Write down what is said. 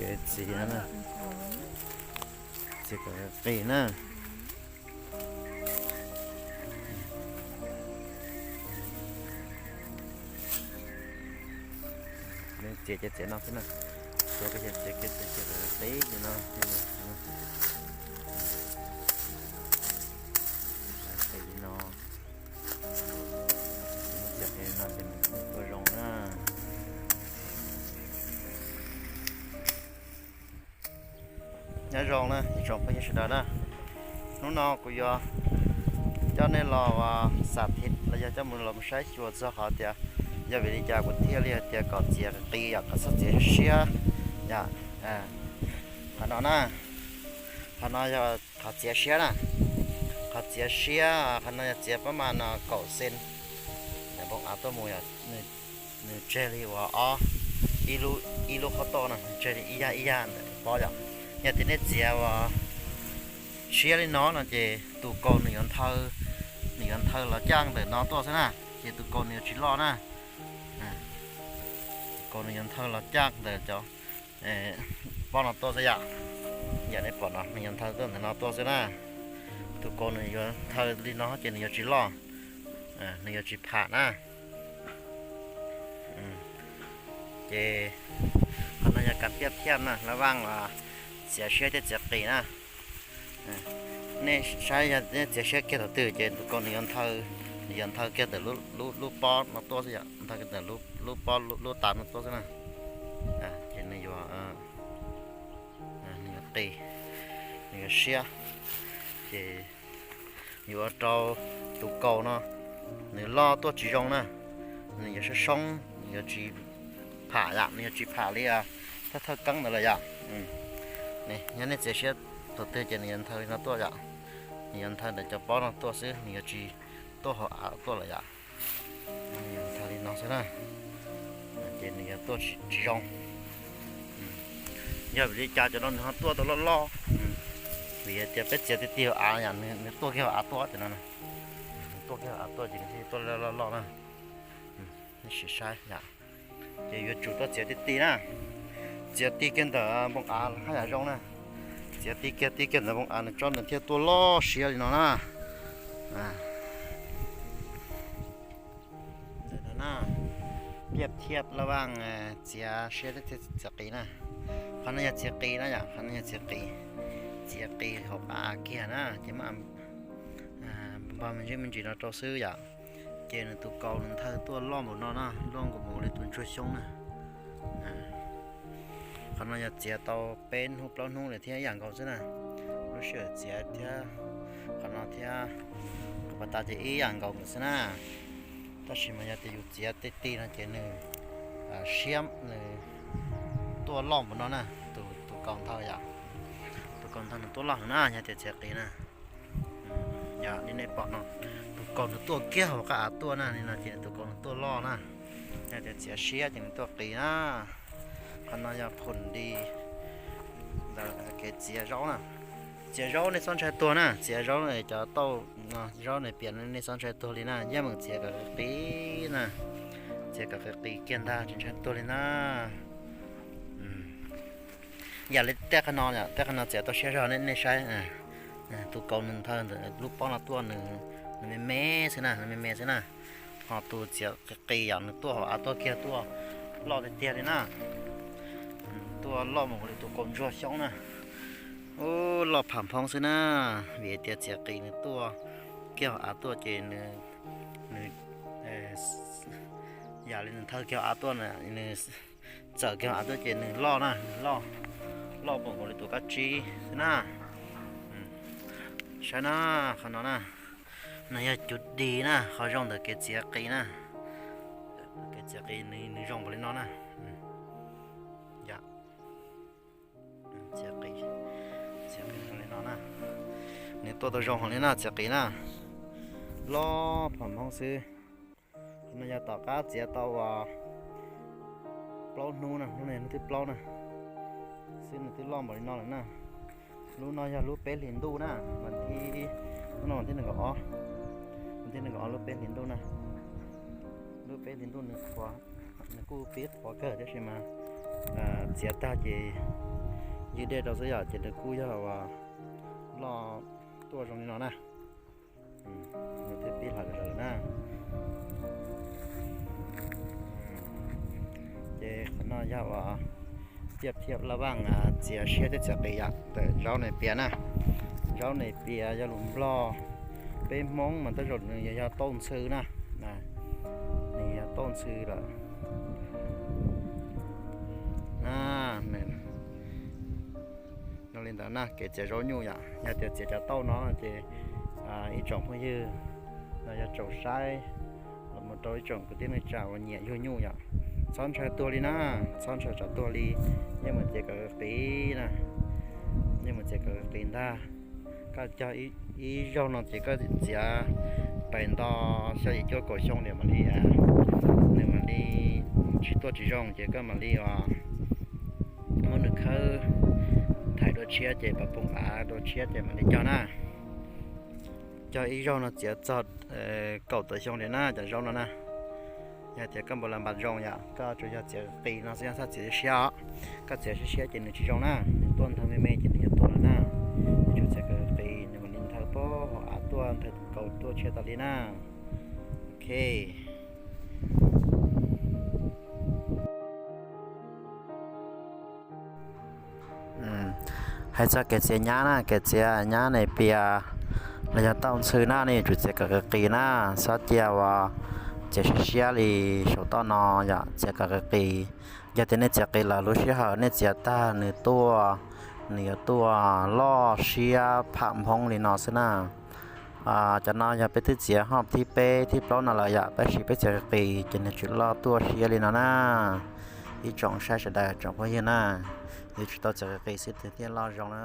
Txiav no na, txiav kom qis na. Txiav ces txiav no xwb na, txiav kiag txiav kiag txiav kiag qis li no. Qis li no, txiav qis li no ces nws ua zoo na. Nyob zoo na ib tsoom phooj ywg sawv daws na, hnub no kuv yuav coj nej los xam thiv los yog coj mus los saib xyuas txog qhov tias yog vim li cas kuv thiaj li hais tias kom txiav qis yom, kom txhob txiav siab yom. Qhov no na, qhov no yog qhov txiav siab na, qhov txiav siab, qhov no yog txiav pab mas no kaum xees, npoo av tuaj mus yom, nws tseg li uas ob, ib lub qhov toj no nws tseg li ib yag ib yag ntawm pob yom. Yog tias nej txiav uas siab li no no ces tus kaus nws yuav nthawv, nws yuav nthawv los caj ntawm no tuaj xwb na, ces tus kaus nws yuav tsis loj na. Tus kaus nws yuav nthawv los caj ntawm cov pob no tuaj xwb yom. Yam nej pom no nws yuav nthawv tuaj ntawm no tuaj xwb na. Tus kaus nws yuav nthawv li no ces nws yuav tsis loj, nws yuav tsis pham na. Ces qhov no yog kab piaj thiaj na, lab vaj txiav siab thiab txiav qis na. Nej saib yog nej txiav siab kiag thaum twg ces tus kaus nws yuav nthawv, nws yuav nthawv kiag ntawm lub pob no tuaj xwb yom, nthawv kiag ntawm lub pob lub tas no tuaj xwb na. Ces nws yuav, nws yuav qis, nws yuav siab, ces yuav ua rau tus kaus no nws loj tuaj tsis zoo na, nws yuav soob soob, nws yuav tsis pham yom, nws yuav tsis pham li thawj thawj keeb ntawd lawm yom. Nyob nej txiav siab thaum twg ces nws yuav nthawv li no tuaj yom, nws yuav nthawv ntawm cov pob no tuaj xwb, nws yuav tsis tuaj hauv av tuaj lawm yom. Nws yuav nthawv li no xwb na, ces nws yuav tuaj tsis zoo. Yog vim li cas cov no nws ho tuaj tau loj loj? Vim tias peb txiav ti ti hauv av yom, nws tuaj kiag hauv av tuaj cov no, nws tuaj kiag hauv av tuaj ces nws thiaj tuaj loj loj na. Nej sim saib yom, ces yuav tsum tuaj txiav ti ti na, txiav ti kiag ntawm npoo av haj yam zoo na, txiav ti kiag ti kiag ntawm npoo av nws tsob ntawd thiaj tuaj loj siab li no na. Ntawm no na, piaj thiaj lab vaj txiav siab thiab txiav qis na. Qhov no yog txiav qis na yom, qhov no yog txiav qis, txiav qis hauv av kiag na ces maj npog me ntsis me ntsis no rau xwb yom. Ces nws tus kaus nws nthawv tuaj loj npaum no na, loj nkaus mus li tus ntsuag xyoob na. Qhov no yog txiav tau peb hnub plaub hnub lawm thiab ib yam nkaus xwb na. Lub sij hawm txiav thiab qhov no thiab qhov pas tas ces ib yam nkaus xwb na. Tab sis mas yog tias yus txiav ti ti no ces nws siab nws tuaj loj npaum no na, tus kaus nthawv yom. Tus kaus nthawv nws tuaj loj heev na yog tias txiav qis na. Yog li nej pom no, tus kaus nws tuaj kiag hauv qab av tuaj na, li no ces tus kaus nws tuaj loj na. Yog tias txiav siab ces nws tuaj qis na. Qhov no yog phoom di ntawm kev txiav zaub na. Txiav zaub nej txhob ntshai tuag na, txiav zaub cov tauj zaub nws piam nej txhob ntshai tuag li na, yeej meem txiav kom qis na. Txiav kom qis qis kiag ntag tsis ntshai tuag li na. Yam li tej qhov no, tej qhov no txiav tau siab zog nej saib. Tus kaus nws nthawv ntawm lub pob no tuaj, nws me me xwb na, nws me me xwb na. Ho tus txiav qis qis yom nws tuaj hauv av tuaj kiag tuaj loj tiag tiag li na. Tuaj loj mus li tus kaus ntsuag xyoob na. Ub, loj pham phoob xwb na. Vim tias txiav qis nws tuaj kiag hauv av tuaj ces nws, nws, yam li nws nthawv kiag hauv av tuaj na, nws txawm kiag hauv av tuaj ces nws loj na, nws loj, loj mus nkaus li tus kab tsib xwb na. Saib na, qhov no na, nws yog cuv di na, qhov zoo ntawm kev txiav qis na. Kev txiav qis nws zoo npaum li no na. Txiav qis, txiav qis li no na. Nws tuaj tau zoo heev li na, txiav qis na. Loj pham phoob xwb. Qhov no yog tom qab txiav tau plaub hnub na, hnub no yog hnub thib plaub na, xwb nws twb loj npaum li no lawm na. Lub no yog lub peb hlis ntuj na, vas thib, hnub no vas thib nees nkaum ob, vas thib nees nkaum ob lub peb hlis ntuj na. Lub peb hlis ntuj nws qhuav, nws kuj pib qhuav kawg tab sis mas txiav tag ces ywg dej rau xwb yom, ces nws kuj yog uas loj tuaj zoo li no na. Nws twb pib hla lawm na. Ces qhov no yog uas tiaj thiab laj vaj txiav siab thiab txiav qis yom, tawm zaub Nais Phias na. Zaub Nais Phias yog lus Nplog, peb Hmoob mas tej zaum nws yog, yog tauj ntxhw na, nws yog tauj ntxhw lawm. Nws li ntawd na, kev txiav zaub nyuj yom, yog tias txiav cov tauj no ces ib tsoom phooj ywg no yog tsoom saib los mus rau ib tsoom kwv tij neej tsa uas nyiam yug nyuj yom, txhob ntshai tuag li na, txhob ntshai tsam tuag li, yeej mus txiav kom qis na, yeej mus txiav kom qis ntag. Koj cog ib zaug no ces koj txiav pais nto xya yim cuaj kaum xyoo niam mam li, nws mam li tsis tuaj tsis zoo ces koj mam li uas muab nws khawb thaiv dua tshiab ces pas poom av dua tshiab ces mam li cog na. Cog ib zaug no txiav txog kaum tawm xyoo li na cov zaub no na. Yog tias koj npau las npas zoo yom, koj tsuas yog txiav qis no xwb, yog txhob txiav siab os. Koj txiav siab siab ces nws tsis zoo na, nws tuaj ntawg me me ces nws yuav tuag lawm na. Yuav tsum txiav kom qis nws mam li ntawg pab hauv av tuaj, ntawg kaus tuaj tshiab tas li na. Ok. Hais txog kev txiav nyab na, kev txiav nyab Nais Phias los yog tauj ntxhw na, nej yuav tsum txiav kom qis qis na, txhob cia uas txiav siab siab li saum toj no yom, txiav kom qis qis. Yog tias nej txiav qis lawm lub sij hawm nej txiav tag nws tuaj, nws yuav tuaj loj siab pham Hmoob li no xwb na. Cov no yog peb twb txiav hoob thib peb thib plaub no lawm yom, tab sis peb txiav qis ces nws tseem loj tuaj siab li no na. Ib tsoom saib sawv daws tsoom phooj ywg na, yuav tsum tau txiav qis xwb thiaj loj zoo na.